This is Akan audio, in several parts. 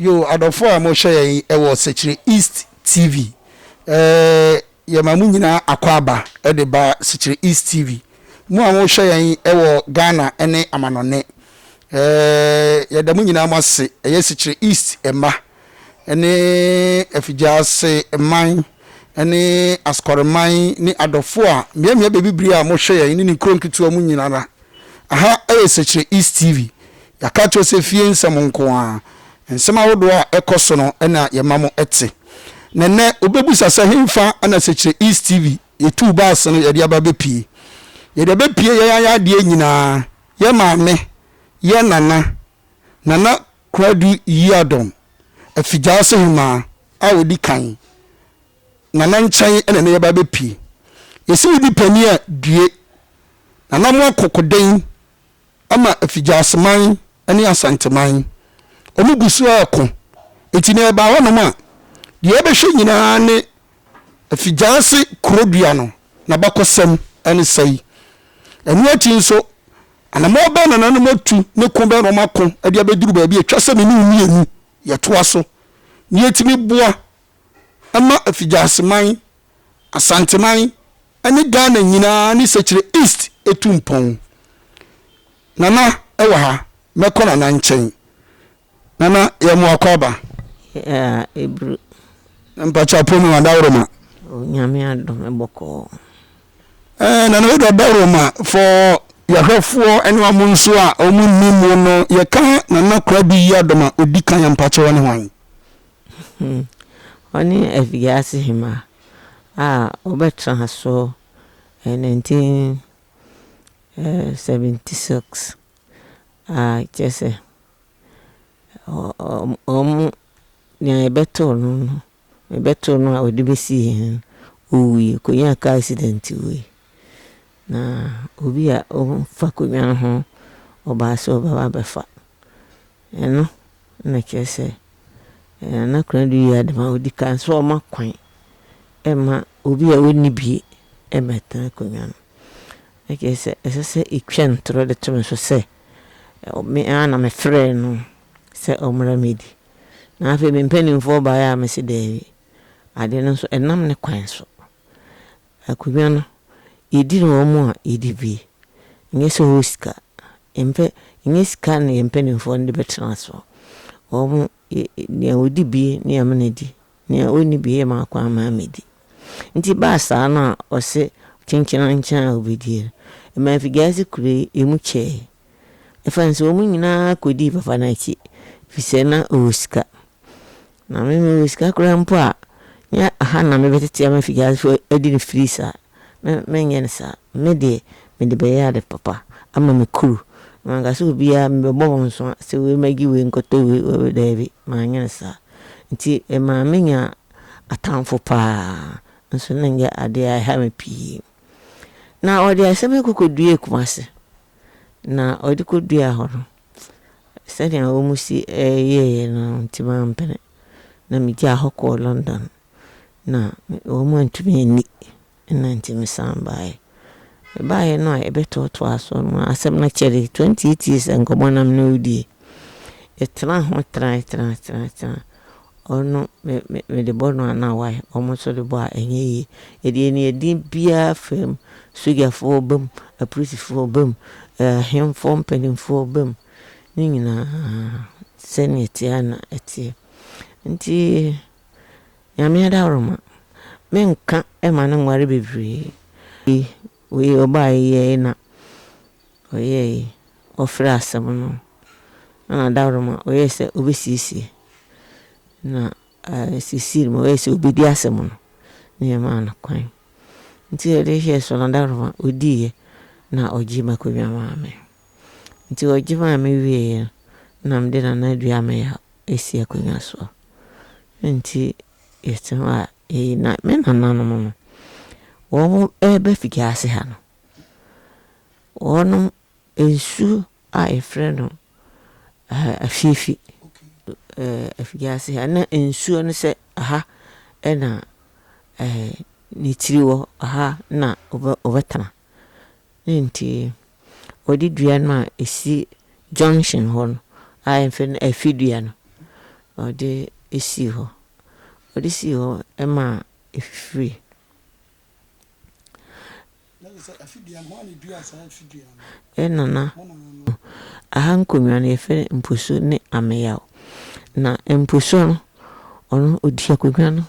Yo, adɔfoɔ a mohwɛ yɛn wɔ Sekyere East TV, eh, yɛma mo nyinaa akwaaba de ba Sekyere East TV. Mo a mohwɛ yɛn wɔ Ghana ne amanɔne, eh, yɛda mo nyinaa mo ase. Ɛyɛ Sekyere East mma ne Afigyaase man ne Asukɔreman ne adɔfoɔ a mmeammea bebibire a mohwɛ yɛn ne ne nkuro nketewa mu nyinara. Aha yɛ Sekyere East TV. Yɛaka akyerɛ wo sɛ fie nsɛm nko ara, nsɛm ahodoɔ a ɛkɔ so no na yɛma mo te. Na nnɛ wobɛbisa sɛ henfa na Sekyere East TV yɛtuu baase no yɛde aba abɛpue. Yɛde abɛpue yɛn ayɛ adeɛ nyinaa, yɛ maame, yɛ nana, Nana Konadu Yiadom, Afigyaase Hemaa a ɔdi kan, Nana nkyɛn na ɛnnɛ yɛba abɛpue. Yɛsi wo di panin a due. Nana mo akokoden ama Afigyaseman ne Asanteman. Wɔn gu so reko. Nti na yɛbaa hɔnom a, deɛ yɛbɛhwɛ nyinaa ne Afigyaase kurodua no n'abakɔsɛm ne sɛi. Ɛno akyi nso, anamɔn bɛn na nananom atu ne ko bɛn na wɔako de abɛduru baabi a ɛtwa sɛ me ne wo mmienu yɛtoa so na yɛtumi boa ma Afigyaseman, Asanteman ne Ghana nyinaa ne Sekyere East tu mpɔn. Nana wɔ ha, mɛkɔ Nana nkyɛn. Nana, yɛ mo akwaaba. Yeah, Ebru. Mpakyɛ apɔ mu adaworoma. Onyame adom bɔkɔɔ. Eh, Nana wei de adaworoma for yɛhwɛfoɔ ne wɔn nso a wɔn nni mu no, yɛka Nana Koradu Yiadom a ɔdi kan a mpakyɛ wɔne hwan? Ɔne Afiase Hemmaa a ɔbɛtraa so 1976 a kyerɛ sɛ wɔn nea yɛbɛtoo no no yɛbɛtoo no a ɔde bɛsii hene no ɔwui ɔkɔnyaa car accident wui. Na obi a ɔmfa akonnwa no ho ɔbaa sɛ ɔbɛba abɛfa. Ɛno na kyerɛ sɛ Nana Konadu yɛ ade ma ɔdi kan sɛ ɔma kwan ma obi a ɔnni bie mmɛtena akonnwa no. Na kyerɛ sɛ ɛsɛ sɛ ɛtwa ntorɔ de to me so sɛ me ara na mefrɛɛ no sɛ ɔmmra mmɛdi. Na afei me mpanimfoɔ baeɛ a mese daabi, ade no nso ɛnam ne kwan so. Akonnwa no, yɛdi no wɔn a yɛdi bi. Ɛnyɛ sɛ wɔwɔ sika. Yɛmpɛ, ɛnyɛ sika na yɛn mpanimfoɔ no de bɛtena so. Wɔn, nea ɔdi bi ne yɛma no di, nea ɔnni bi yɛma kwan ma ammɛdi. Nti baa saa no a ɔse kyenkyenankyen a ɔbɛdie no, ɛmaa Mfigyase kuro yi ɛmu kyɛɛe. Ɛfane sɛ wɔn nyinaa kɔdii papa no akyi, ɛfiri sɛ na ɔwɔ sika. Na me mewɔ sika koraa mpo a, nyɛ ha na mebɛtete ama Fidiasefoɔ adi no firi saa. Me, menyɛ no saa. Me deɛ, mede bɛyɛ ade papa ama me kuro. Na manka sɛ obiara, mebɛbɔ mo nsoa sɛ wei mmɛgye wei nkɔtɔ wei, wei, daabi, manyɛ no saa. Nti ɛmaa menyaa atamfo pa ara, nso na ɛnyɛ adeɛ a ɛha me pii. Na ɔde asɛm yi kɔkɔduee Kumasi. Na ɔde kɔduaa hɔ no, Sɛnea wɔsi yɛeɛ no nti mampene, na megyaa hɔ kɔɔ London, na wɔantumi anni, ɛna nti mesan baeɛ. Mebaeɛ no a yɛbɛtoatoaa so no asɛm no kyɛree, 28 years nkɔmmɔ na me ne wo die. Yɛtenaa ho tenae tenae tenae tenae. Ɔno me me mede bɔ no a na wae, wɔn nso de bɔ a ɛnyɛ yie. Yɛde aniɛden biara faa mu, sogyafoɔ ba mu, apolisifoɔ ba mu, ahemfoɔ mpanimfoɔ ba mu, ne nyinaa sɛdeɛ ɛteɛ ara na ɛteɛ. Nti Nyame adaworoma, menka ma no nware bebree. Wei ɔbaeɛ yi na ɔyɛe, ɔfrɛɛ asɛm no na n'adaworoma ɔyɛɛ sɛ ɔbɛsiesie na seesei no ɔyɛɛ sɛ ɔbɛdi asɛm no na yɛmaa no kwan. Nti yɛde hyɛɛ so n'adaworoma ɔdiiɛ na ɔgyee m'akonnwa maa me. Nti ɔgye maa me wieeɛ no na mede Nana Adua Ameyaw asi akonnwa soɔ. Nti yɛte hɔ a yɛyi na me nananom no wɔn reba Fidiase ha no wɔnom nsuo a yɛfrɛ no Afiafi, Afiase ha na nsuo no sɛ aha na ne tiri wɔ, aha na ɔbɛtena. Ne nti wɔde dua no a ɛsi junction hɔ no a yɛfrɛ no Afi dua no. ɔde sii hɔ. Ɔde sii hɔ maa ɛfifirii. Ɛna na aha nkonnwa no yɛfrɛ no mposo ne ameyaw. Na mposo no, ɔno ɔdi akonnwa no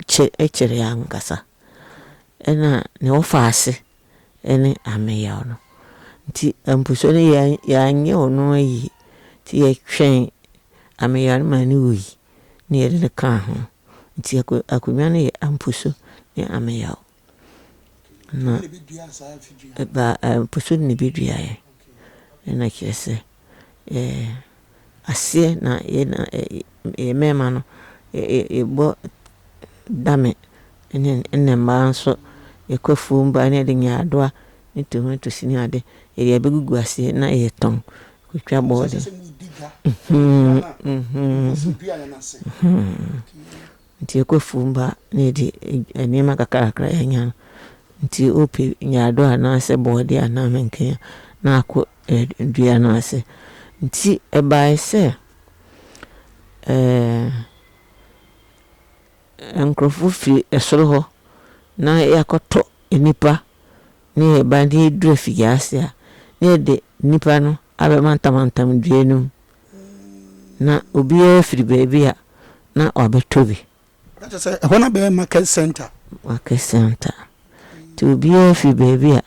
kyɛ kyɛre ankasa. Ɛna nea ɔfa ase ne ameyaw no. Nti mposo no yɛanyɛ ɔno ayi. Nti yɛtwɛn ameyaw no ma no wui na yɛde no kaa ho. Nti akonnwa no yɛ amposo ne ameyaw. Na ɛbaa mposo no na ɛbɛduaeɛ. Ɛna kyerɛ sɛ aseɛ na yɛ na yɛ mmarima no yɛbɔ dame ne ɛna mmaa nso yɛkɔ afuom ba na yɛde nyaadoa ne tomatoes ne ade yɛde abɛgugu aseɛ na yɛtɔn kɔtwa bɔɔde. Nti yɛkɔ afuom ba a, na yɛde nneɛma kakrakra a yɛanya no, nti wopɛ nyaadoa anaasɛ bɔɔdeɛ anaa mankan a, na akɔ dua no ase. Nti ɛbaeɛ sɛ nkurɔfoɔ firi soro hɔ na yɛakɔtɔ nnipa ne yɛba ne yɛduru afigyase a, na yɛde nnipa no abɛmantamantam dua no mu. Na obiara firi baabi a na wabɛtɔ bi. Na kyerɛ sɛ ɛhɔ no abɛyɛ market center. Market center. Nti obiara firi baabi a,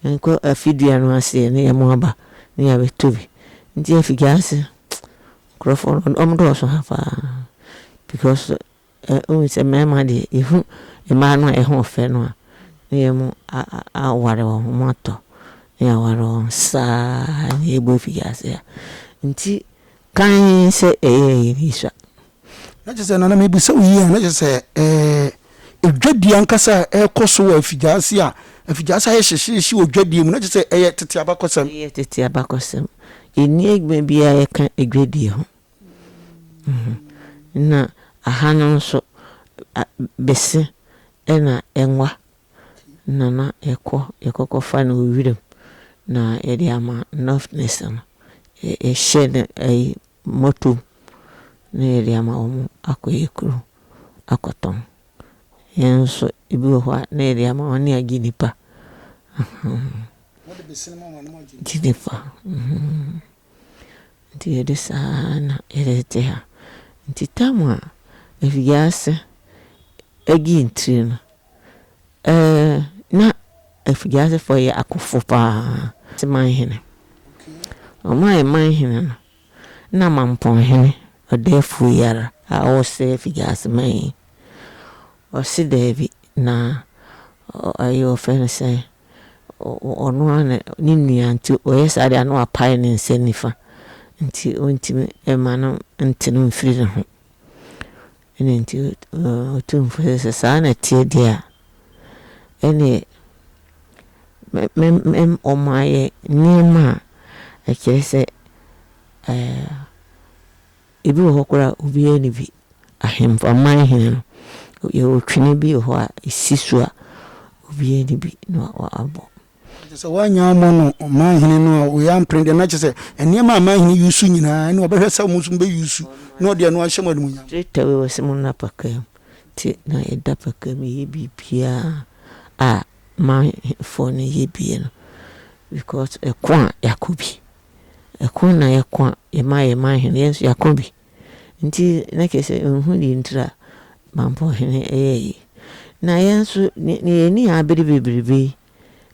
yɛnkɔ afi dua no ase ne yɛn aba ne yɛabɛtɔ bi. Nti afigyase nkurɔfoɔ no wɔn dɔɔso ha paa because Wohu sɛ mmarima deɛ, yɛhu mmaa no a ɛho ɔfɛ no a, na yɛn aware wɔn, wɔn atɔ, na yɛaware wɔn saa na yɛbɔ afiase a. Nti kan sɛ ɛyɛ yɛn ani sua. Na kyerɛ sɛ Nana mebisa wo yie a, na kyerɛ sɛ ɛɛ dwadie ankasa a ɛrekɔ so wɔ Afigyaase a, Afigyaase ayɛ hyehyeehye wɔ dwadie mu, na kyerɛ sɛ ɛyɛ tete abakɔsɛm. Ɛyɛ tete abakɔsɛm. Yɛnni adwuma biara a ɛka dwadie ho. Na aha no nso, bese na nwa na na yɛkɔ yɛkɔkɔfa no wɔ wiram na yɛde ama Northness no. Yɛhyɛ no ayi moto mu na yɛde ama wɔn akɔ yɛn kurom akɔtɔn. Yɛn nso ebi wɔ hɔ a na yɛde ama wɔn na yɛagye nnipa. Gye nnipa. Nti yɛde saa na yɛde te ha. Nti tam a afiase gyee ntini no, ɛɛ na afiasefoɔ yɛ akofo paa. Manhene. Wɔayɛ manhene no, na Mampɔnhene, ɔdɛɛfoɔ yi ara a ɔresɛe afiase man yi, ɔse daabi na ɔyɛ wɔfrɛ no sɛn, Ɔno ara na ne nua nti ɔyɛ saa deɛ a na wapae ne nsa nifa nti ɔntumi mma no nte no mfiri ne ho. Ɛna nti Otumfoɔ sɛ sɛ saa na ɛteɛ deɛ a ɛneɛ ɔma yɛ nneɛma a ɛkyerɛ sɛ ɛɛ. Ebi wɔ hɔ koraa a obiara nni bi. Ahemfo, aman hene no, yɛwɔ twene bi wɔ hɔ a ɛsi so a obiara nni bi na wabɔ. Kyerɛ sɛ woannya ammɔ no ɔman hene no a wei ampene deɛ na kyerɛ sɛ nneɛma a aman hene use nyinaa ɛne ɔbɛhwɛ sɛ mo nso mobɛ use na ɔde ɛno ahyɛ mo animuonyam. Straight away wɔse mo nna pakaa mu nti na yɛda pakaa mu yɛyɛ biribiara a manfoɔ no yɛ bie no because ɛko a yɛakɔ bi. Ɛko na yɛko a yɛma yɛn man hene, yɛn nso yɛako bi. Nti na kyerɛ sɛ nhu deɛ ntira Mampɔhene yɛɛ yei. Na yɛn nso nea yɛn ani abere bebrebe yi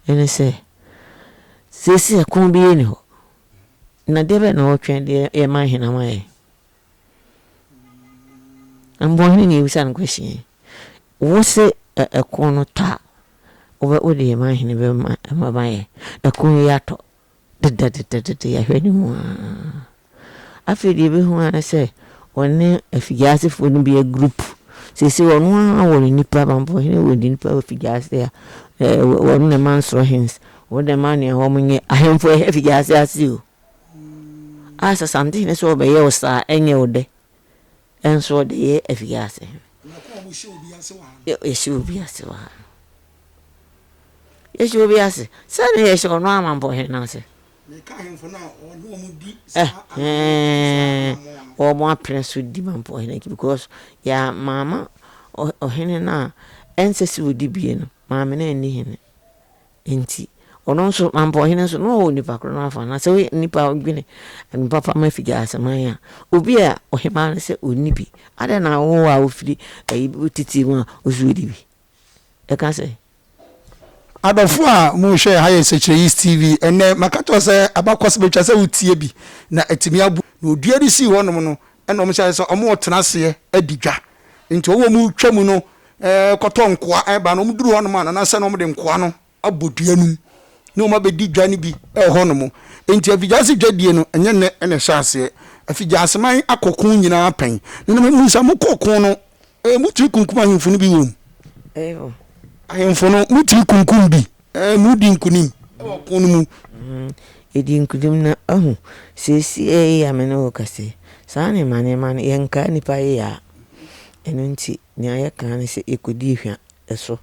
ne sɛ, seesei ɛko biara nni hɔ. Na deɛ bɛn na wɔretwɛn de yɛn man hene ama yɛn? Mampɔhene na yɛbisa no question yi. Wo se ɛko no tɔ a, wode yɛn man hene bɛma yɛn. Ɛko yi atɔ. Dedadedadeda yɛahwɛ no mu aa. Afei deɛ yɛbɛhu ara ne sɛ ɔne afigyasefoɔ no bi agrupu. Seesei ɔno ara wɔ ne nipa, Mampɔhene wɔ ne nipa wɔ afigyase a, wɔn na ɛma nsoro hens, wɔn na ɛma nea wɔn nyɛ. Ahemfo ɛhɛ afigyase ase o. A sɛ Asantehene sɛ ɔbɛyɛ wo saa a, ɛnyɛ wo dɛ. Ɛnso ɔde yɛ afigyase hene. Yɛhyɛ obi ase wɔ ha no. Yɛhyɛ obi ase. Sɛ ne yɛhyɛ ɔno amampɔhene no ase. Ɛhɛɛn, wɔn apene so di Mampɔhene akyi because yɛ maama ɔhene no a ɛnsɛ sɛ ɔdi bie no, maame no anni hene. Nti ɔno nso Mampɔhene nso na ɔwɔ nipa korɔ no afa. Na sɛ woyɛ nipa a wodwene ade papa ma Afigyaseman a, obi a ɔhemaa no sɛ ɔnni bi, adɛn na wo a wofiri ayi titire mu a wo nso wodi bi? Ɛka sɛ. Adɔfo a mohwɛ ha yɛ Sekyere East TV. Ɛnnɛ maka kyerɛ wo sɛ abakɔsɛm atwa sɛ wotie bi na atumi aboa. Na odua no sii hɔnom no, ɛna wɔn hyɛ aseɛ sɛ wɔretena aseɛ adi dwa. Nti wɔn a wɔretwa mu no kɔtɔ nkoa ɛreba no, wɔduru hɔnom a, na sɛ na wɔde nkoa no abɔ dua no mu na wɔn abɛdi dwa no bi wɔ hɔnom. Nti Afigyaase dwadie no, ɛnyɛ nnɛ na ɛhyɛ aseɛ. Afigyaseman akɔ ko nyinaa pɛn. Na na mehu sɛ mokɔ ko no, Eh, motumi kunkum ahemfo no bi wom. Ahemfo no, motumi kunkum bi. Eh, modi nkonim wɔ ɔko no mu. Mm, yɛdi nkonim na ahu. Seesei yi a me ne wo kasa yi, saa nneɛma nneɛma no, yɛnkaa nnipa yeyaa. Ɛno nti, nea yɛka ne sɛ yɛkɔdii hwa so.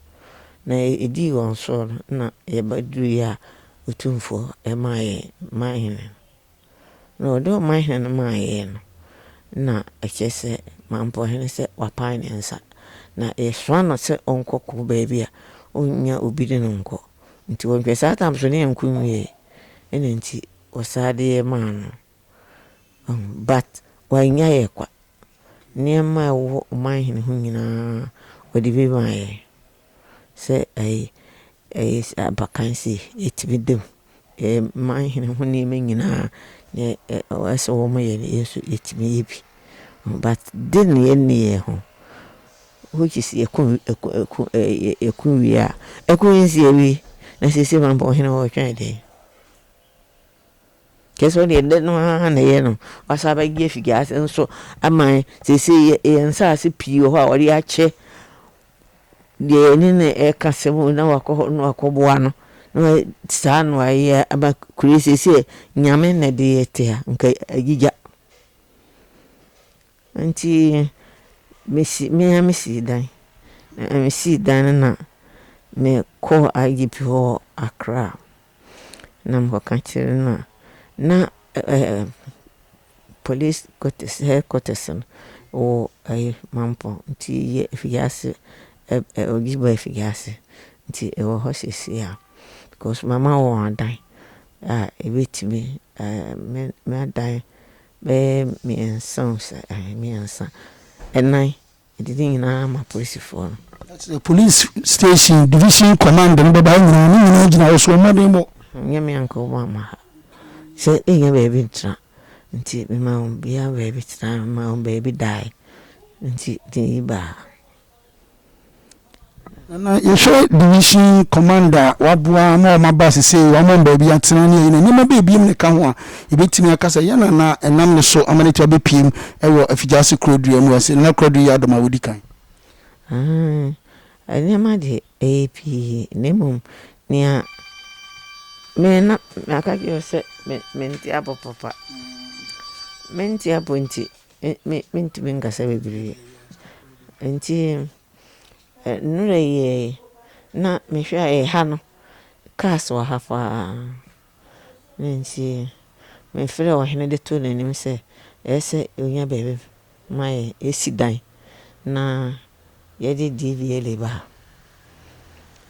Na yɛdii wɔn soɔ no, na yɛbɛduruiɛ a Otumfoɔ maa yɛn man hene no. Na ɔde ɔman hene no maa yɛn no, na ɛkyerɛ sɛ Mampɔhene sɛ wapae ne nsa. Na yɛsoa no sɛ ɔnkɔ ko baabi a ɔnnya obi ne no nkɔ. Nti wɔnhwɛ saa tam so ne yɛnko nwiee. Ɛna nti wɔsaa de yɛ maa no. But wannya yɛ kwa. Nneɛma a ɛwɔ ɔman hene ho nyinaa ɔde bi maa yɛn. Sɛ ɛyɛ ɛyɛ abakan sei, ɛtumi da mu. Yɛn man hene ho nneɛma nyinaa nea ɛwɔ sɛ wɔyɛ no yɛn nso yɛtumi yɛ bi. But de na yɛnni yɛn ho which is yɛko ɛko ɛko yɛko wie a ɛko yi nso yɛwie na seesei mampɔn hene wɔretwɛn dɛn? Kyerɛ sɛ ɔdeɛ dɛ no ara na ɛyɛ no wasan abɛgye afi gyaase nso ama seesei yɛn nsaase pii wɔ hɔ a wɔde akyɛ Deɛ yɛne no reka asɛm o na wakɔ hɔ na wakɔboa no na wayɛ saa na wayɛ ama kuro yi seesei Nyame na ɛde yɛ te ha nka agyigya. Nti mesi me ara mesii dan na mesii dan no na mekɔɔ IGP hɔ wɔ Accra na mekɔka kyerɛ no a na ɛɛ Police quarters headquarters no wɔ ɛyi Mampong nti yɛ afiase ɛ ɛ obi ba afiase nti ɛwɔ hɔ seesei a because mama wɔn adan a ɛbɛtumi ɛɛ me m'adan bɛyɛ mmiɛnsa o sɛ ɛɛ mmiɛnsa ɛnan. Mede ne nyinaa ama polisifoɔ no. Na kyerɛ police station division command no bɛba ha nyinaa ne nyinaa gyina wo so mmɔdenbɔ. Nyɛ me anka wɔn amma ha sɛ nnya baabi ntena nti memaa wɔn biara baabi tenae memaa wɔn baabi dae nti de yi baa ha. Nana yɛhwɛ division commander a waboa ma wɔn aba sesei wama wɔn baabi atena ne ayi na nneɛma bɛɛ biem na ɛka ho a yɛbɛtumi aka sɛ yɛn nana ɛnam ne so ama no atumi abɛpiem wɔ Afigyaase Kurodua mu ase Nana Kurodua yi adom a wodi kan. Nneɛma deɛ ɛyɛ pii na mmom nea me na maka kyerɛ wo sɛ me mente apɔ papa mente apɔ nti me mentumi nkasa bebree nti Nnora yi ɛ, na mehwɛ a ɛha no, cars wɔ ha paa. Na nti mefrɛɛ ɔhene de too n'anim sɛ ɛyɛ sɛ ɔnya baabi ma yɛn yɛsi dan na yɛde DVLA ba ha.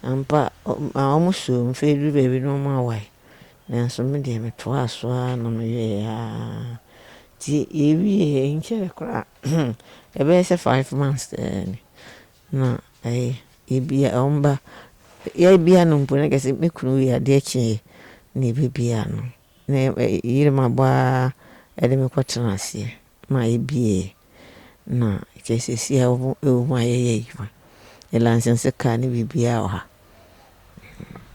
Ampa, wɔsoo mu, afei ɛduru baabi no wɔawae. Nanso me deɛ metoaa so ara na meyɛeɛ ara. Nti yɛwieeɛ, ɛnkyɛree koraa, ɛbɛyɛ sɛ 5 months ni na ɛyɛ yɛbia wɔn ba, yɛbia no mpo na kyerɛ sɛ me kunu wuiɛ adeɛ kyeeɛ na yɛbɛbia no. Na yere mabɔ ara de me kɔtenaa aseɛ ma yɛbieeɛ. Na kyerɛ sɛ seesei a ɛwɔ mu a yɛyɛ adwuma. Yɛ license car ne biribiara wɔ ha.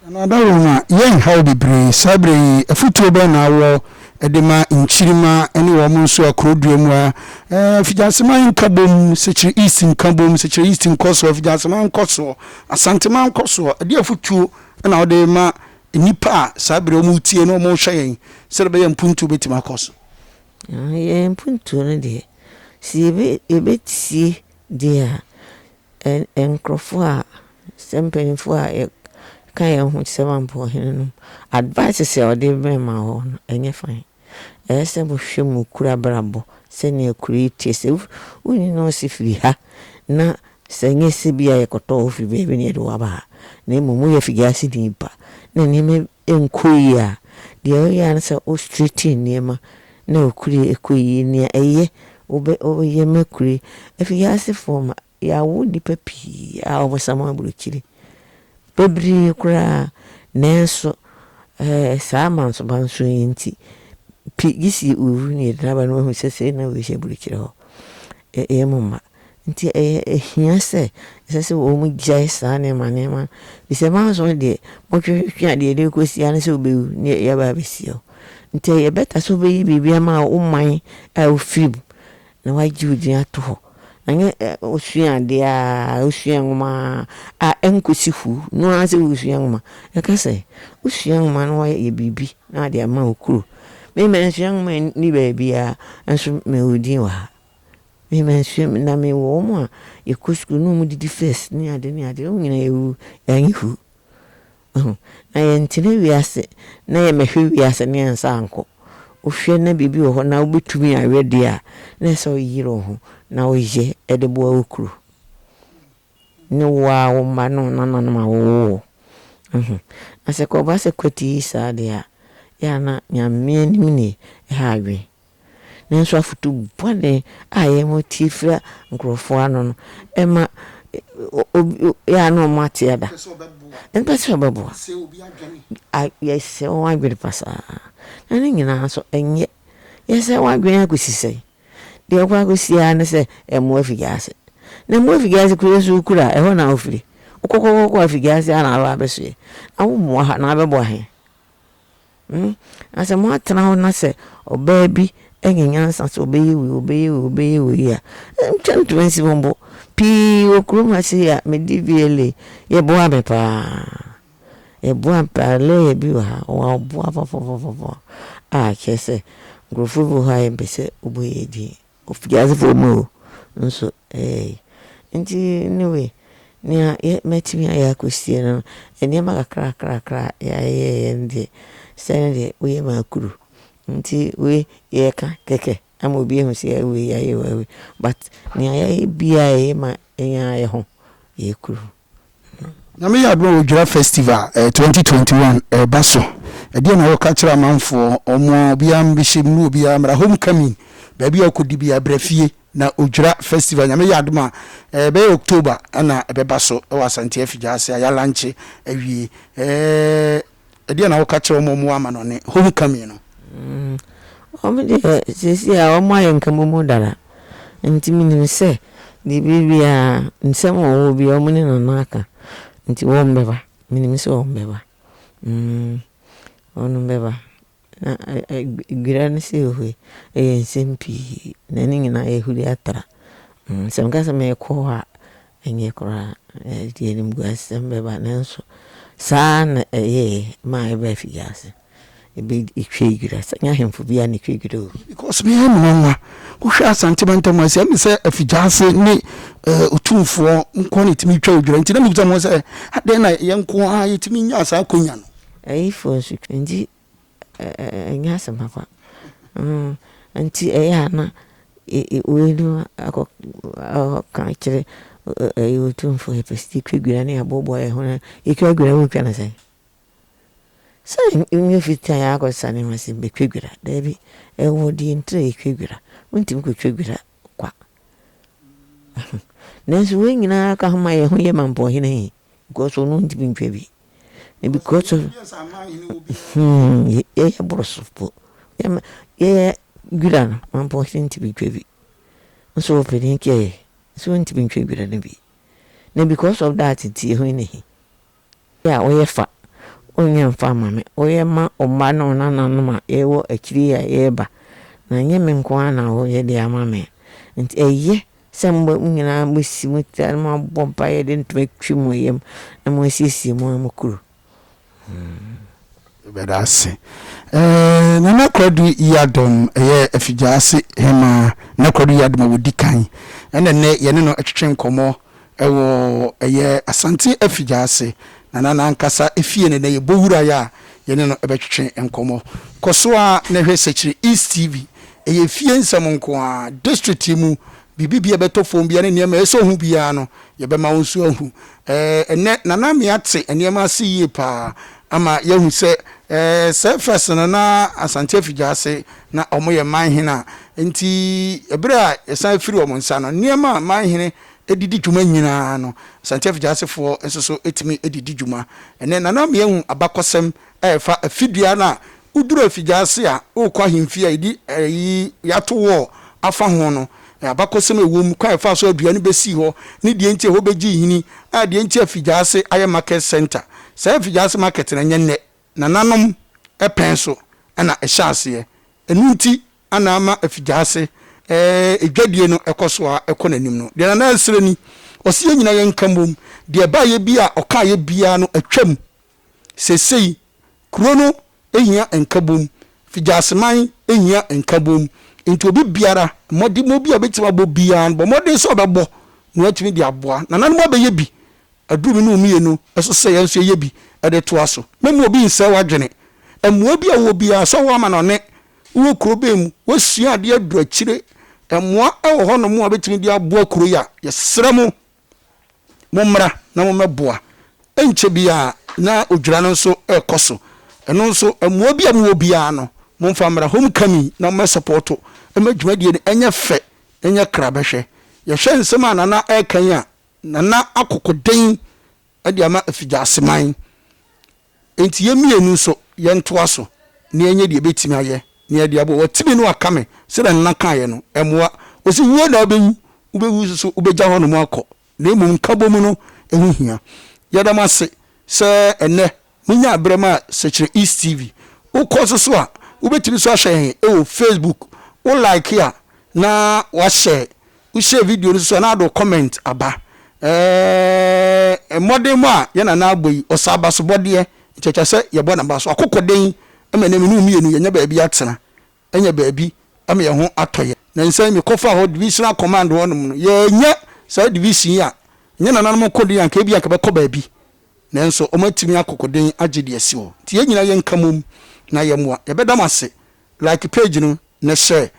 Nana Dawuruma, yɛn haw bebree saa berɛ yi, afutuo bɛn na wowɔ de ma nkyirimma ne wɔn nso a kuro dua mu a, Afigyaseman nkabom, Sekyere East nkabom, Sekyere East nkɔsoɔ, Afigyaseman nkɔsoɔ, Asanteman nkɔsoɔ, ɛdeɛ afutuo na wode rema nnipa a saa berɛ wɔn retie na wɔn rehwɛ yɛn sɛdeɛ ɛbɛyɛ mpuntuo bɛtumi akɔ so? Yɛn mpuntuo no deɛ, sɛ yɛbɛtie deɛ a, Ɛ nkurɔfoɔ a, sɛ mpanimfoɔ a yɛ ka yɛn ho te sɛ Mampɔnhene nom, advices a ɔde rema hɔ no, ɛnyɛ fine. Ɛyɛ sɛ mohwɛ mo kuro abrabɔ sɛnea kuro yi teɛ. Sɛ wonni nɔɔse firi ha na sɛ ɛnyɛ sɛ bi a yɛkɔtɔ wo firi baabi na yɛde wo aba ha, na mmom woyɛ Fidiase nipa na nneɛma nkɔ yie a, deɛ woyɛ ara ne sɛ wo straighten nneɛma na wo kuro yi kɔ yie. Nea ɛyɛ wobɛ woyɛ ma kuro yi. Afidiasefoɔ ma yɛawo nnipa pii a wɔsam aburokyire bebree koraa, nanso ɛɛ saa mansomanso yi nti, pi gye si owu na yɛde no aba na wahu sɛ sei na wei hyɛ aburokyire hɔ. Ɛyɛ mo mma. Nti ɛyɛ ɛhia sɛ ɛsɛ sɛ wɔn gyae saa nneɛma nneɛma no. Ɛfiri sɛ manso deɛ motwetwe a deɛ ɛde rekɔsi ara ne sɛ wobɛwu ne yɛaba abɛsie wo. Nti ɛyɛ better sɛ wobɛyi biribi ama wo man a wofiri mu na woagye wo din ato hɔ. Na nyɛ wosua adeɛ a wosua nwoma a ɛnkɔsi hu no ara sɛ wosua nwoma. Ɛka sɛ wosua nwoma na woayɛ biribi na wode ama wo kuro. Me mansua nwoma nni baabiara nso mewɔ din wɔ ha. Me mansua mu na mewɔ wɔn a yɛkɔ sukuu na wɔn didi first ne ade ne ade wɔn nyinaa yɛwu yɛanyɛ hu. Wahu? Na yɛntena wiase na yɛmmɛhwɛ wiase na yɛnsan nkɔ. Wohwɛ na biribi wɔ hɔ na wobɛtumi ayɛ deɛ a, na ɛsɛ sɛ woyere wo ho na woyɛ de boa wo kuro ne wo ara wo mma ne wo nananom a wɔwoo wo. Wahu? Na sɛ kɔba sɛ kwati yi saa deɛ a, yɛ a na Nyame anim nie, ɛha adwene. Nanso afotu bɔne a yɛtie firi nkurɔfoɔ ano no, ɛma yɛ a na wɔn ate ada. Mpɛ sɛ ɔbɛboa. Yɛsɛe wɔn adwene pasaa. Na ne nyinaa nso ɛnyɛ. Yɛsɛe wɔn adwene akɔsi sɛn? Deɛ ɛkɔ akɔsi ara ne sɛ mmoa afi gyaase. Na mmoa afi gyaase kuro nso wokura a, ɛhɔ na wofiri. Wokɔkɔkɔkɔ afi gyaase a na aba abɛsoɛ. Na wommoa ha na abɛboa he? Hmm, na sɛ moatena hɔ na sɛ ɔbaa bi anya nyansa sɛ ɔbɛyɛ wei, ɔbɛyɛ wei, ɔbɛyɛ wei a, ntwa ntoma nsi mo bo. Pii wɔ kurom ha sei a, medi VLA, yɛboa me paa. Yɛboa me paa, lɔya bi wɔ ha, ɔboa papapapapa a kyerɛ sɛ nkurɔfoɔ bi wɔ hɔ a yɛmpɛ sɛ wɔbɔ yɛn din. Ofiasefoɔ mu o, nso ɛyɛ. Nti anyway, nea yɛ mɛtumi ayɛ akɔsie no, nneɛma kakrakrakra a yɛayɛyɛ no deɛ, sɛ no deɛ woyɛ ma akuru. Nti wei yɛreka kɛkɛ ama obi ahu sɛ wei yɛayɛ wei, but nea yɛayɛ biara yɛyɛ ma yɛn ara yɛ ho, yɛ kuru. Nyame yɛ adom a Odwira Festival 2021 reba so. Ɛdeɛn na woka kyerɛ amanfoɔ? Wɔn a obiara mmɛhyɛ mu na obiara mmra. Home coming, baabi a wokɔdi biara bra fie na Odwira Festival Nyame yɛ adom a ɛbɛyɛ October na ɛbɛba so wɔ Asante Afigya ase a yɛalankye awie. Ɛdeɛn na woka kyerɛ wɔn a wɔwɔ amanɔne, home coming no? Wɔn deɛ seesei a wɔn ayɛ nkamomu dada nti menim sɛ deɛ ɛbɛyɛ biara nsɛm a wɔwɔ biara wɔn ne Nana aka nti wɔn bɛba menim sɛ wɔn bɛba wɔn bɛba na dwira no sɛ ɛhue ɛyɛ nsɛm pii na ne nyinaa yɛhuri atra sɛ meka sɛ merekɔ hɔ a ɛnyɛ koraa ɛde animguasɛm bɛba nanso saa na ɛyɛɛ maa ɛbaa afiase. Ebe etwa dwira sɛ nyɛ ahemfo biara na etwa dwira o. Because me ayɛ me nwanwa wohwɛ Asante mantam ha sɛ ɛne sɛ Afigyaase ne Otumfoɔ nko na ɛtumi twa odwira nti na mebisa mo sɛ adɛn na yɛn nko ara yɛtumi nyaa saa akonya no. Ayifoɔ nso twa nti ɛnyɛ asɛm papa nti ɛyɛ a na wei no akɔ ka kyerɛ ɛyɛ Otumfoɔ yɛpɛ sɛ yɛtwa dwira ne yɛaboaboa yɛn ho na yɛtwa dwira wotwa no sɛn? Sɛ nyɛ fitaa yi akɔsa ne ho ase bɛtwa dwira. Daabi, ɛwɔ deɛ nti a yɛtwa dwira. Wontumi kɔtwa dwira kwa. Nanso wei nyinaa ka ho ma yɛn ho yɛ ma mpɔhene he, because ɔno ntumi ntwa bi. Na because of hmm, yɛyɛ boro so po. Yɛyɛ dwira no, ma mpɔhene ntumi ntwa bi. Nso ɔpɛ ne nkyɛɛ, nso ɔntumi ntwa dwira no bi. Na because of that nti yɛn ho ne he. Yɛ a woyɛ fa, wonyɛ mfa mma me, woyɛ ma wo mma ne wo nananom a yɛwɔ akyiri yi a yɛreba, na ɛnyɛ me nko ara na woyɛ de ama me. Nti ɛyɛ sɛ mo nyinaa moasi mo tiri na moabɔ mpaeɛ de ntoma atwi mo yam na moasiesie mo ara mo kuro. Yɛbɛda ase. Nana Kwadu Yiadom yɛ Afigyaase Hemaa. Nana Kwadu Yiadom a wɔdi kan ɛna nnɛ yɛne no twetwe nkɔmmɔ wɔ ɛyɛ Asante Afigyaase. Nana no ankasa fie no nnɛ yɛbɔ wuraeɛ a yɛne no bɛtwetwe nkɔmmɔ. Kɔ so ara na hwɛ Sekyere East TV. Ɛyɛ fie nsɛm nko ara. District yi mu, biribi biara a ɛbɛtɔ fam biara ne nneɛma a ɛsɛ sɛ ɔhu biara no, yɛbɛma wo nso ahu. Ɛnnɛ, Nana Amea te nneɛma ase yie pa ara ama yɛahu sɛ, sɛ first no na Asante Afigya-Ase na wɔyɛ manhene a, nti berɛ a yɛsan firi wɔn nsa no, nneɛma a manhene de di dwuma nyinaa no, Asante Afigya-Asefoɔ nso so tumi de di dwuma. Ɛnnɛ, Nana Amea ahu abakɔsɛm a ɛfa afidua no a woduru Afigya-Ase a worekɔ ahemfie a yɛde ayi yɛato wall afa ho no, abakɔsɛm a ɛwɔ mu, kwan a ɛfaa so a dua no bɛsii hɔ, ne deɛ nti a ɛhɔ bɛgyee nhini, a deɛ nti a Afigya-Ase ayɛ market centre. Saa Afigya-Ase market no, ɛnyɛ nnɛ. Nananom pɛn so na ɛhyɛɛ aseɛ. Ɛno nti na ama Afigya-Ase dwadie no kɔ so ara kɔ n'anim no. Deɛ Nana resrɛ ni, ɔse yɛn nyinaa yɛnka mmom, deɛ ɛbaeɛ bi a ɔkaeɛ biara no atwam. Seesei kuro no hia nkabom, Figyaseman hia nkabom, nti obi biara, mmɔdemmɔ bi a ɔbɛtumi abɔ biara no, bɔ mmɔden sɛ ɔbɛbɔ na watumi de aboa. Nananom abɛyɛ bi, aduru me ne wo mmienu so sɛ yɛn nso yɛyɛ bi de toa so. Mɛmma obi nsɛe w'adwene. Mmoa bi a wowɔ biara, sɛ wowɔ amanɔne, wowɔ kuro bɛn mu, woasua adeɛ aduru akyire, mmoa wɔ hɔnom a wobɛtumi de aboa kuro yi a, yɛsrɛ mo, Mommra na mommɛboa. Ɛnkyɛ biara na odwira no nso rekɔ so. Ɛno nso, mmoa bi a mowɔ biara no, momfa mmra. Homecoming na mommɛsɔpɔɔto mma dwumadie no ɛnyɛ fɛ, ɛnyɛ krabɛhwɛ. Yɛhwɛ nsɛm a Nana reka yi a, Nana akokoden de ama Afigyaseman. Enti yɛn mmienu nso, yɛntoa so na yɛnyɛ deɛ yɛbɛtumi ayɛ na yɛde aboa. Watumi no aka me sɛdeɛ Nana kaeɛ no, ɛmmoa. Ɔse wuo na wobɛwu, wobɛwu nso so wobɛgya hɔnom akɔ, na mmom nkabom no ho hia. Yɛda mo ase sɛ ɛnnɛ monyaa berɛ maa Sekyere East TV. Wokɔ nso so a, wobɛtumi nso ahwɛ yɛn wɔ Facebook. Wo like a na wahyɛ Wo share video no so a na ade wo comment aba. Ɛɛ mmɔdenmɔ a yɛn nana abɔ yi, ɔsɛ abasobɔdeɛ, nti ɛtwa sɛ yɛbɔ n'aba so. Akokoden ma ɛnɛ me ne wo mmienu yɛnya baabi atena, anya baabi ama yɛn ho atɔ yɛn. Nansa yi mekɔfaa hɔ divisional command hɔ nom no, yɛannya saa division yi a, ɛnyɛ nananom nko deɛ anka ebia anka bɛkɔ baabi. Nanso wɔatumi akokoden agye de asi hɔ. Nti yɛn nyinaa yɛnka mmom na yɛmmoa. Yɛbɛda mo ase. Like page no na share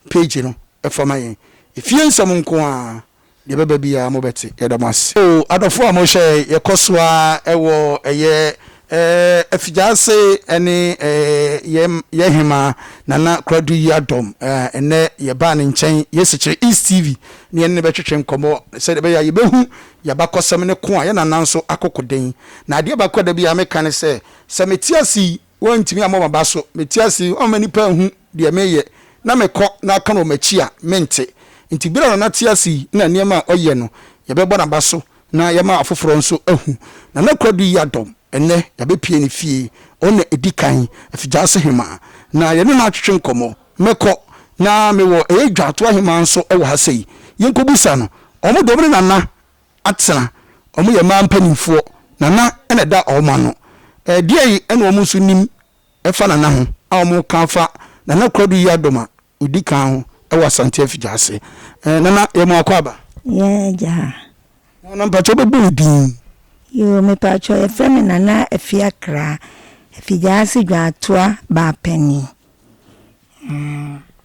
page no fa ma yɛn. Efie nsɛm nko ara, deɛ ɛbɛba biara mobɛte. Yɛda mo ase. Oh adɔfoɔ a mohwɛ yɛn, yɛkɔ so ara wɔ ɛyɛ eh, Afigyaase ne eh, yɛn yɛn hemaa Nana Koradu Yiadom. Eh, ɛnnɛ yɛbaa ne nkyɛn, yɛ Sekyere East TV, ne yɛne no bɛtwetwe nkɔmmɔ sɛdeɛ ɛbɛyɛ a yɛbɛhu yɛn abakɔsɛm ne ko a yɛn nana nso akokoden. Na adeɛ baako a da biara meka ne sɛ, sɛ mete ase yi, Wɔantumi ammɔ m'aba so. Mete ase yi, wɔamma nnipa anhu deɛ mereyɛ, na mekɔ na aka no wɔ m'akyi a, mente. Enti berɛ a Nana te ase yi na nneɛma a ɔyɛ no, yɛbɛbɔ n'aba so na yɛama afoforɔ nso ahu. Nana Kwadu Yiadom, ɛnnɛ yɛabɛpue ne fie. Ɔno na ɛdi kan, Afigyaase Hemaa, na yɛne no atwetwe nkɔmmɔ. Mɛkɔ, na mewɔ ɛyɛ Dwato Ahemaa nso wɔ ha sei. Yɛnkɔbisa no. Wɔn deɛ wɔne Nana atena. Wɔn yɛ mmaa mpanimfoɔ. Nana na ɛda wɔn ano. Ɛdeɛn na wɔn nso nim fa Nana ho a wɔka afa Nana Kwadu Yiadom a ɔdi kan ho wɔ Asante Afigya-ase? Nana, yɛ mo akwaaba. Yɛn agya. Nana, mpakyɛ wobɛbɔ wo din? Yoo, mepakyɛ yɛfrɛ me Nana Afia Kraa, Afigya-ase Dwaatoa baa panin.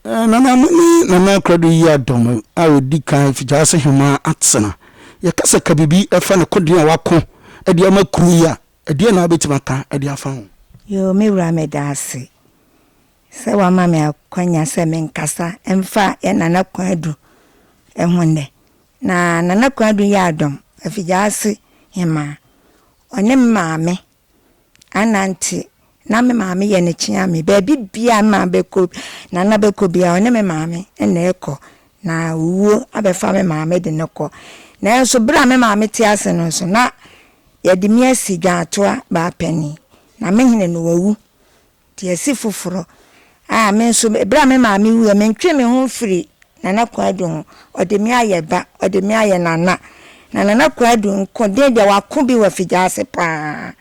Nana, mo ne Nana Krado Yiadom a ɔdi kan Fijaase Hemaa atena. Yɛka sɛ ka biribi fa ne kodeɛ a wako de ama kuro yi a, ɛdeɛn na wobɛtumi aka de afa ho? Yoo, me wura meda ase sɛ woama me akwanya sɛ menkasa mfa yɛn Nana Kwadu ho nnɛ. Na Nana Kwadu Yiadom, Afigyaase Hemaa, ɔne me maame anante na me maame yɛ ne kyeame. Baabi biara me maame bɛkɔ, Nana bɛkɔ biara, ɔne me maame na ɛkɔ. Na owuo abɛfa me maame de no kɔ. Nanso berɛ a me maame te ase no nso, na yɛde me asi Dwaatoa baa panin. Na me hene no, wawu. Nti yɛasi foforɔ. A me nso, berɛ a me maame wuiɛ, mentwee me ho mfirii Nana Kwadu ho. Ɔde me ayɛ ba, ɔde me ayɛ nana. Na Nana Kwadu nko den deɛ wako bi wɔ Afigyaase pa ara.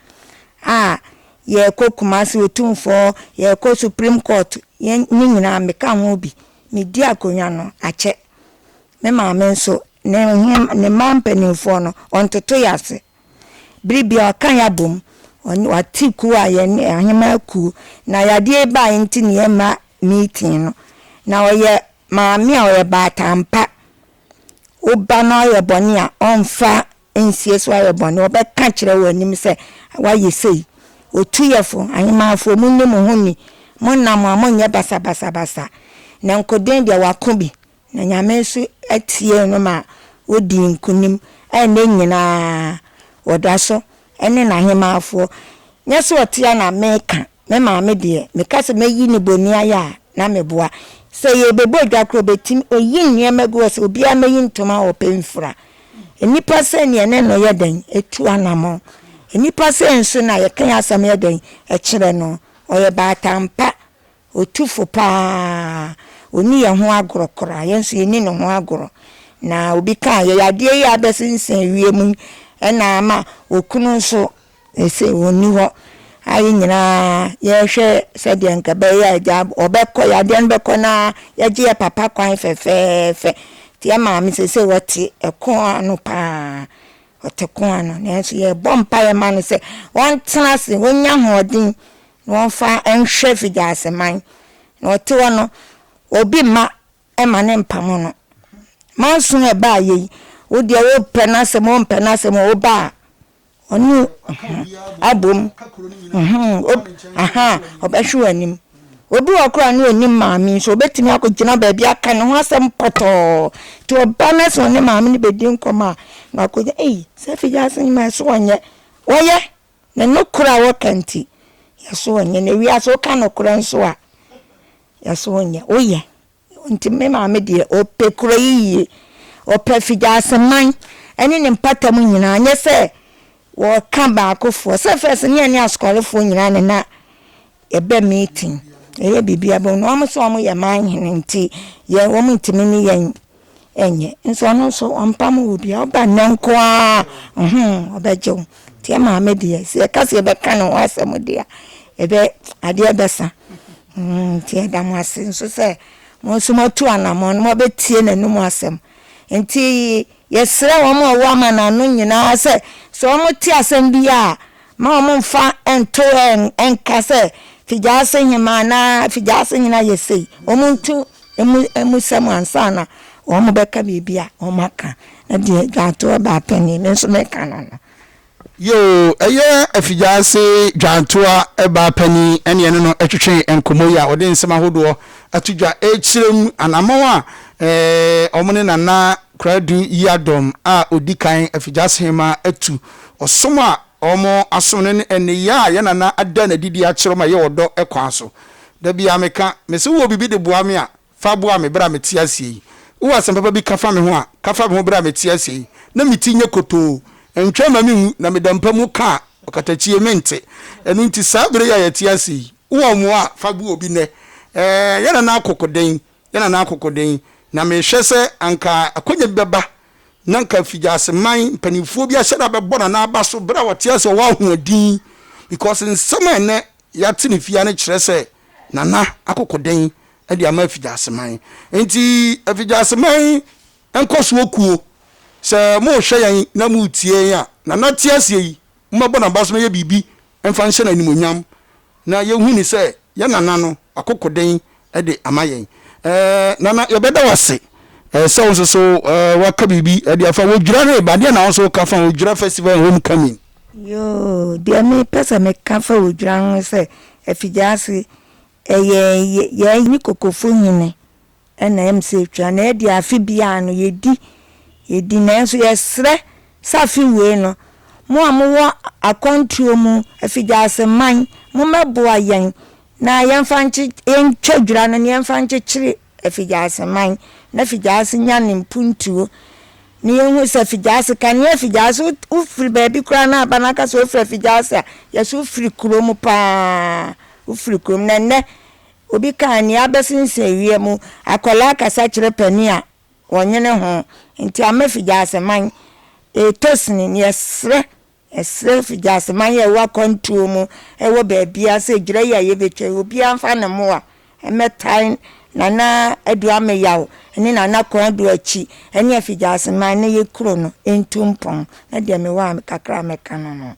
A yɛrekɔ Kumasi Otumfoɔ, yɛrekɔ Supreme Court, yɛn ne nyinaa meka ho bi. Medi akonnwa no akyɛ. Me maame nso, ne ne mma mpanimfoɔ no, ɔntoto yɛn ase. Bere biara ɔka yɛn abom. Ɔne wate kuo a yɛne ahemaa kuo. Na yadeɛ yi baeɛ nti na yɛmma meeting no. Na ɔyɛ maame a ɔyɛ baatan pa. Wo ba no ayɛ bɔne a, ɔmfa nsie so ayɛ bɔne. Ɔbɛka akyerɛ wo anim sɛ woayɛ sei. Ɔtu yɛ fo. Ahemaafoɔ, monni mo ho ni. Monam a, monnyɛ basabasabasa. Na nkoden deɛ, wako bi. Na Nyame nso tiee no ma odii nkunim a nnɛ nyinaa ɔda so ne n'ahemaafoɔ. Nyɛ sɛ ɔte a na meka, me maame deɛ meka sɛ mɛyi no boniayɛ a na meboa. Sɛ yɛrebɛbɔ dwa koraa ɔbɛtumi, ɔyi nneɛma gu hɔ sɛ obiara mmɛyi ntoma a ɔpɛ mfira. Nnipa sɛ neɛ ne no yɛ dɛn tu anamɔn. Nnipa sɛ nso na yɛka yɛn asɛm yɛ dɛn kyerɛ no. Ɔyɛ baatan pa. Ɔtu fo pa ara. Ɔnni yɛn ho agorɔ koraa. Yɛn nso yɛnni ne ho agorɔ. Na obi kaa yɛn adeɛ yi a abɛsensɛn wiem yi na ama okunu nso seesei ɔnni hɔ a yɛn nyinaa yɛrehwɛ sɛdeɛ nka ɛbɛyɛ a agya ɔbɛkɔ yadeɛ no bɛkɔ na yɛagye yɛn papa kwan fɛfɛɛfɛ. Nti yɛn maame seesei ɔte ɛko ano pa ara. Ɔte ko ano. Nanso yɛrebɔ mpaeɛ ma no sɛ ɔntena ase, ɔnnya ahoɔden na wɔmfa nhwɛ Figyaseman. Na ɔte hɔ no, obi mma mma no mpamo no. Manso a ɛbaeɛ yi, wo deɛ wopɛ n'asɛm o, wompɛ n'asɛm o, woba a, ɔne abom. Ɔbɛhwe w'anim. Obi wɔ hɔ koraa a na ɔnnim maame yi nso, ɔbɛtumi akɔgyina baabi aka ne ho asɛm pɔtɔɔ. Nti ɔba na sɛ ɔne maame no bɛdi nkɔmmɔ a, na wakɔgyina, ei, sɛ Figyaseman so ɔnyɛ. Ɔyɛ. Ne nokorɛ a wɔka nti, yɛso ɔnyɛ. Na wiase woka nokorɛ nso a, yɛso ɔnyɛ. Woyɛ. Nti me maame deɛ, ɔpɛ kuro yi yie. Ɔpɛ Figyaseman ne ne mpatamu nyinaa. Nyɛ sɛ wɔka baakofoɔ. Sɛ first ne yɛne Asukwarefoɔ nyinaa na na yɛbɛ meeting. Yɛyɛ biribiara bom. Na wɔn nso wɔyɛ manhene nti, yɛn wɔn ntumi ne yɛn Ɛnyɛ. Nso ɔno nso ɔmpam wo bia. Woba nnɛ nko ara a, mm ɔbɛgye wo. Nti yɛn maame deɛ, sɛ yɛka sɛ yɛbɛka ne ho asɛm deɛ a, ɛbɛ, adeɛ bɛsa. Mm, nti yɛda mo ase nso sɛ mo nso moatu anammɔn na moabɛtie n'anom asɛm. Nti yɛsrɛ wɔn a wɔwɔ amanano nyinaa sɛ, sɛ wɔte asɛm bi a, mma wɔmmfa nto nka sɛ Figyaase Hemmaa anaa Figyaase Hene ayɛ sei. Wɔntu Emu amusɛm ansa na wɔbɛka biribi a wɔaka. Na deɛ dwantoa baa panin, me nso meka no no. Yoo, ɛyɛ Afigyaase dwantoa baa panin ɛne ɛne no twetwee nkɔmmɔ yi a ɔde nsɛm ahodoɔ ato dwa rekyerɛ mu anammɔn a wɔn ne Nana Koradu Yiadom a ɔdi kan Afigyaase Hemaa atu, ɔsom a wɔasom no ne nneyɛɛ a yɛn Nana ada no adi de akyerɛ wɔn a ɛyɛ ɔdɔ kwan so. Da biara meka, mese wowɔ biribi de boa me a, fa boa me berɛ a mete aseɛ yi. Wowɔ asɛm papa bi ka fa me ho a, ka fa me ho berɛ a mete aseɛ yi, na me ti nyɛ kotoo. Ntwɛn mma menwu, na meda mpa mu ka a, ɔkatakyie mente. Ɛno nti saa berɛ yi a yɛte ase yi, wowɔ mmoa a, fa boa obi nnɛ. Ɛɛ, yɛn nana akokoden, yɛn nana akokoden, na mehwɛ sɛ anka akwanya bi bɛba na anka Figyaseman mpanimfoɔ bi ahyɛ da bɛbɔ nana aba so berɛ a ɔte ase a ɔwɔ ahoɔden, because nsɛm a ɛnnɛ Yɛate ne fie no kyerɛ sɛ Nana akokoden de ama Afigyaseman. Enti Afigyaseman nkɔsoɔ kuo, sɛ morehwɛ yɛn na moretie yɛn a, Nana te aseɛ yi, mommɛbɔ n'aba so na yɛ biribi mfa nhyɛ no animuonyam na yɛhu no sɛ yɛn Nana no akokoden de ama yɛn. Ɛɛ Nana, yɛbɛda wo ase sɛ wo nso so woaka biribi de afa Odwira reba. Deɛ na wo nso woka fa Odwira Festival and Homecoming? Yoo, deɛ mepɛ sɛ meka fa odwira ho ne sɛ, Afigyaase, ɛyɛ yɛn ne Kokofo hene na ɛm sɛ ɛtwa, na ɛdeɛ afe biara no yɛdi, yɛdi, nanso yɛsrɛ sɛ afe wei no, mo a mowɔ akwantuo mu, Afigyaase man, mommɛboa yɛn na yɛmfa nkye, yɛntwa dwira no na yɛmfa nkyekyere Afigyaase man, na Afigyaase nya ne mpuntuo. Na yɛhu sɛ Afigyaase, kane Afigyaase, wofiri baabi koraa na aba na aka sɛ wofiri Afigyaase a, yɛsɛ wofiri kurom paa, wofiri kurom. Na nnɛ, obi kaa nea abɛsensɛn wiem, akwadaa kasa kyerɛ panin a, wɔnwene ho. Nti ama Afigyaase man retɔ sini, na yɛsrɛ Yɛsrɛ fi Gyaseman a ɛwɔ akwantuo mu wɔ baabiara sɛ dwira yi a yɛbɛtwa yi, obiara mfa ne mmoa mmɛtae Nana Adu Ameyaw ne Nana Konadu akyi ne Afigyaseman ne yɛ kuro no ntu mpɔn. Na deɛ mewɔ a kakra a mɛka no no.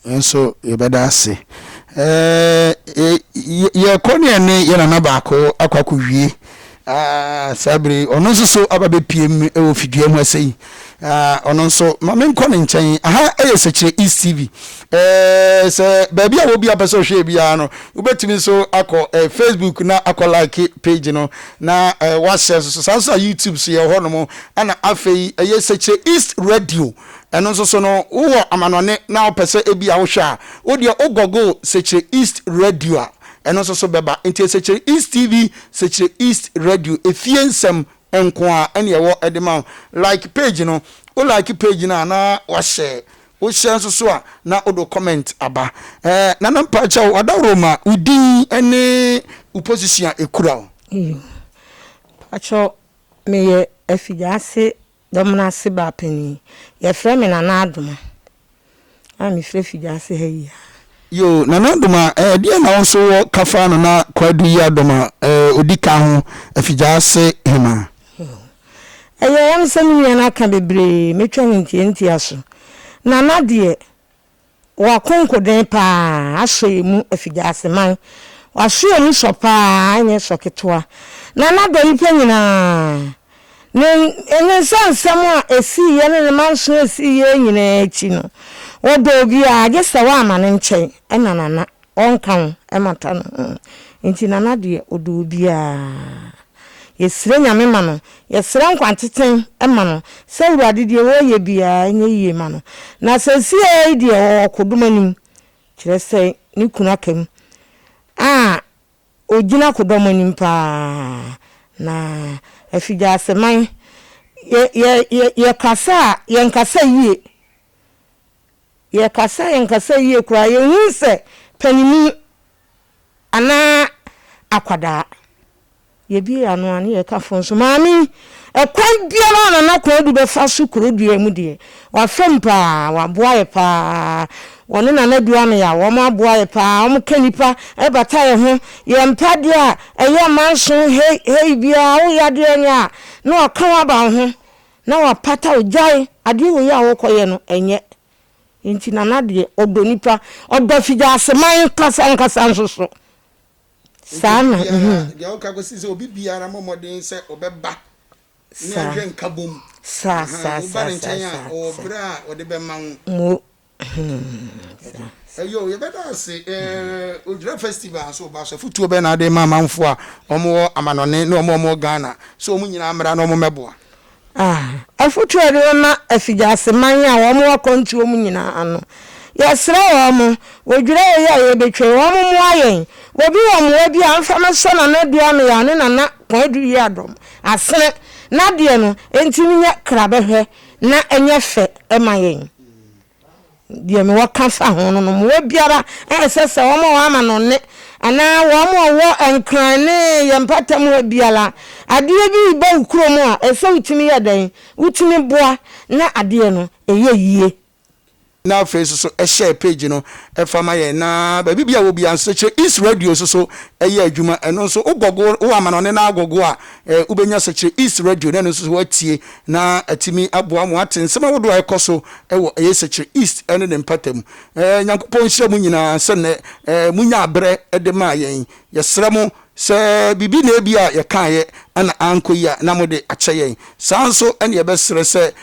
Yɛn nso yɛbɛda ase. Yɛkɔ ne yɛne yɛn nana baako akɔ akɔwie. Saa bere yi ɔno nso so aba bɛpie mu wɔ fidua mu ase yi. Ɔno nso ma menkɔ ne nkyɛn. Aha yɛ Sɛkyerɛ East TV. Sɛ baabi a wɔ bi a pɛ sɛ ɔhwɛ biara no, wobɛtumi nso akɔ Facebook na akɔ like page no na wahyɛ nso so. Saa nso a YouTube so yɛ hɔ nom. Ɛna afei ɛyɛ Sɛkyerɛ East Radio. Ɛno nso so no, wowɔ amanɔne na wopɛ sɛ ebia wohwɛ a, wo deɛ wo google Sekyere East Radio a, ɛno nso so bɛba. Nti Sekyere East TV, Sekyere East Radio, efie nsɛm nko ara ɛne ɛwɔ de ma wo. Like page no, wo like page no a na wahyɛ, wo share nso so a na wode wo comment aba. Ɛɛ Nana mpakyɛw, wadaworo ma wo din ne wo position a ekura wo. Iyo, mpakyɛw meyɛ Afigyaase Dɔm no ase baa panin. Yɛfrɛ me Nana Adoma a mefiri Afigya-ase ha yi ara. Yoo, Nana Adoma, eh, deɛn na wo nso wɔ ka fa Nana Kwadu Yiadom a eh, ɔdi ka ho, Afigya-ase Hemaa? Yoo, ɛyɛ ɛm sɛ me nua no aka bebree, mɛtwa no ntiantia so. Nana deɛ, W'akonkoden paa asɔ yɛn mu Afigyaseman. W'aso yɛn mu sɔ paa ɛnyɛ sɔ ketewa. Nana dɔ nnipa nyinaa. Ne ne nsa nsɛm a ɛsiiɛ ne ne manso a ɛsiiɛ nyinaa akyi no, ɔdɔ obiara gye sɛ woamma no nkyɛn ɛna Nana ɔnka ho mmata ne ho. Nti Nana deɛ ɔdɔ obiara. Yɛsrɛ Nyame ma no, yɛsrɛ nkwanteten ma no sɛ Awurade deɛ ɔreyɛ biara nyɛ yie ma no. Na seesei yi deɛ ɔwɔ ɔkodom anim, kyerɛ sɛ ne kunu aka mu a ɔgyina akodɔm anim paa. Na Afigyaseman, yɛ, yɛ, yɛ, yɛkasa a, yɛnkasa yie. Yɛkasa a, yɛnkasa yie koraa. Yɛnhu sɛ panimu Anaa akwadaa. Yɛbue ano a ne yɛka fon so. Maame yi, ɛkwan biara a Nana Konadu bɛfa so kuro dua mu deɛ, wafa mu paa, waboa yɛ paa. Wɔne Nana Duame a, wɔn aboa yɛ paa. Wɔn ka nnipa bata yɛ ho. Yɛn mpa adeɛ a ɛyɛ manso hei hei biara, woyɛ adeɛ nyɛ a, na waka wo aba wo ho, na wapata wo. Gyae adeɛ wei a wokɔyɛ no, ɛnyɛ. Enti Nana deɛ ɔdɔ nipa, ɔdɔ Figyaseman ankasa ankasa nso so. Saa na mhm. Deɛ woka kɔsi sɛ obi biara mmɔ mmɔden sɛ ɔbɛba ne ahwɛ nkabom. Saa saa saa saa ne nkyɛn a saa. ɔwɔ berɛ a ɔde bɛma wo. Mo hmm saa. Ɛyɛ o, yɛbɛda ase. Odwira festival nso ba so. Afotuo bɛn na wode ma amanfoɔ a wɔwɔ amanɔne ne wɔn a wɔwɔ Ghana sɛ wɔn nyinaa mmra na wɔmmɛboa? A Afotu a yɛde bɛma afigyaseman a wɔwɔ akwantuo mu nyinaa no, yɛsrɛ wɔn, wɔ dwira wei a yɛrebɛtwa yi, wɔn mmoa yɛn. Obi wɔ mmoa bi a, ɔmfa mmɛsɔ Nana Adu Ameyaw ne Nana Kwadu Yiadom asene n'adeɛ no, ɛntumi nyɛ krabɛhwɛ na ɛnyɛ fɛ ma yɛn. Deɛ mewɔ ka fa ho no no, mmoa biara a ɛsɛ sɛ wɔn a wɔwɔ amanɔnne anaa wɔn a wɔwɔ Nkran ne yɛn mpɔtam ha biara, adeɛ bi reba wo kurom a, ɛsɛ sɛ wotumi yɛ dɛn? Wotumi boa na adeɛ no ɛyɛ yie. Na afei nso so share page no fa ma yɛn na baabi biara wɔ biara nso kyerɛ East Radio nso so yɛ adwuma ɛno nso wo gɔgo wowɔ amanɔne na agɔgo a wobɛnya sɛkyerɛ East Radio na ɛno nso so woatie na atumi aboa mo ate nsɛm ahodoɔ a ɛkɔ so wɔ ɛyɛ Sekyere East ne ne mpata mu. Nyankopɔn nhyira mo nyinaa sɛ nnɛ monyaa berɛ de maa yɛn. Yɛsrɛ mo sɛ biribi na ebi a yɛkaeɛ na ankɔ yie a na mode akyɛ yɛn. Saa nso na yɛbɛsrɛ sɛ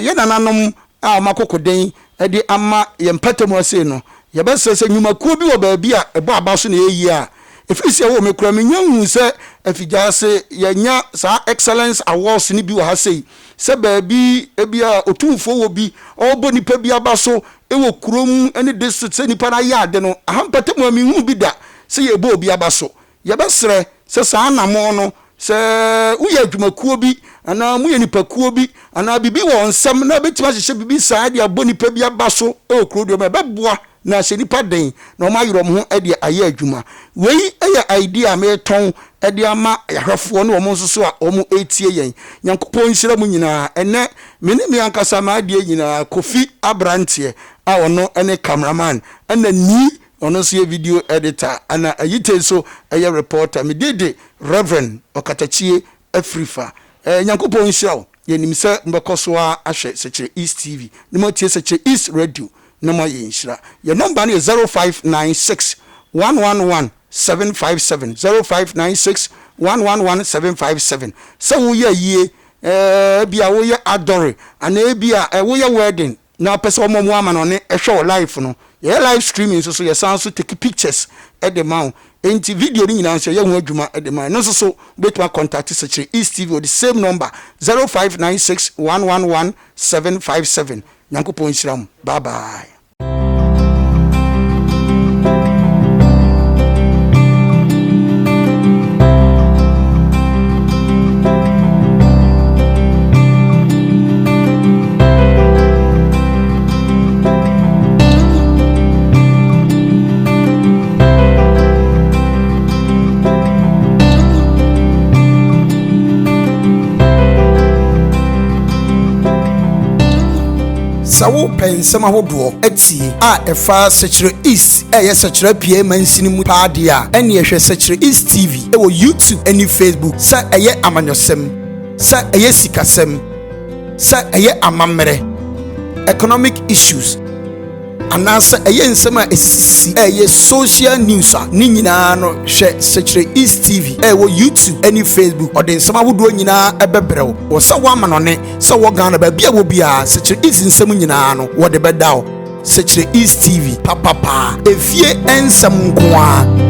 yɛn nananom a wɔn akokoden de ama yɛn mpata mu ase no, yɛbɛsrɛ sɛ nnwumakuo bi wɔ baabi a ɛbɔ aba so na ɛyɛ yie a, ɛfiri sɛ wɔ me koraa menya nhuu sɛ Afigyaase yɛanya saa excellence awards no bi wɔ ha sei, sɛ baabi ebi a otumfoɔ wɔ bi ɔrebɔ nipa bi aba so wɔ kurom ne district sɛ nipa no ayɛ ade no, aha mpata mu a menhuu bi da sɛ yɛrebɔ obi aba so. Yɛbɛsrɛ sɛ saa anammɔn no, sɛ woyɛ adwumakuo bi anaa moyɛ nipakuo bi anaa biribi wɔ nsam na wobɛtumi ahyehyɛ biribi saa de abɔ nipa bi aba so wɔ kuro deɛ mu a, ɛbɛboa na ahyɛ nipa den na wɔn ayerɛ wɔn ho de ayɛ adwuma. Wei yɛ idea a meretɔn de ama ahwɛfoɔ ne wɔn nso so a wɔretie yɛn. Nyankopɔn nhyira mo nyinaa. Ɛnnɛ, me ne me ankasa m'adeɛ nyinaa, Kofi aberanteɛ a ɔno ne cameraman, ɛna Nii. Ɔno nso yɛ video editor ɛna Ayite nso yɛ reporter. Me din de Rev. Ɔkatakyie Afrifa. Eh, Nyankopɔn nhyira wo. Yɛnim sɛ mobɛkɔ so ara ahwɛ Sekyere East TV na moatie Sekyere East Radio na moayɛ nhyira. Yɛn nɔmba no yɛ 0596 111 757, 0596 111 757. Sɛ woyɛ ayie, eh, ebia woyɛ adɔre anaa ebia eh, woyɛ wedding, na wopɛ sɛ wɔma wɔn amanɔne hwɛ wo live no, yɛyɛ live streaming nso so, yɛsan nso take pictures de ma wo. Enti video no nyinaa nso yɛyɛ ho adwuma de ma wo. Ɛno nso so wobɛtumi akɔntate Sekyere East TV wɔ the same number, 0596 111 757. Nyankopɔn nhyira mo. Bye bye. Sɛ wopɛ nsɛm ahodoɔ atie a ɛfa Sekyerɛ East a ɛyɛ Sekyerɛ Apueɛ mansini mu paa deɛ a, ɛnneɛ hwɛ Sekyerɛ East TV wɔ YouTube ne Facebook. Sɛ ɛyɛ amanyɔsɛm, sɛ ɛyɛ sikasɛm, sɛ ɛyɛ amammerɛ, economic issues, anaasɛ ɛyɛ nsɛm a ɛsisisisi a ɛyɛ social news a, ne nyinaa no hwɛ Sekyerɛ East TV a ɛwɔ YouTube ne Facebook. Ɔde nsɛm ahodoɔ nyinaa ɛbɛbrɛ wo. Wɔ sɛ woamanɔne, sɛ wɔ Ghana, baabi a wɔ biara, Sekyerɛ East nsɛm nyinaa no wɔde bɛda wo. Sekyerɛ East TV, papapaa, efie nsɛm nko ara.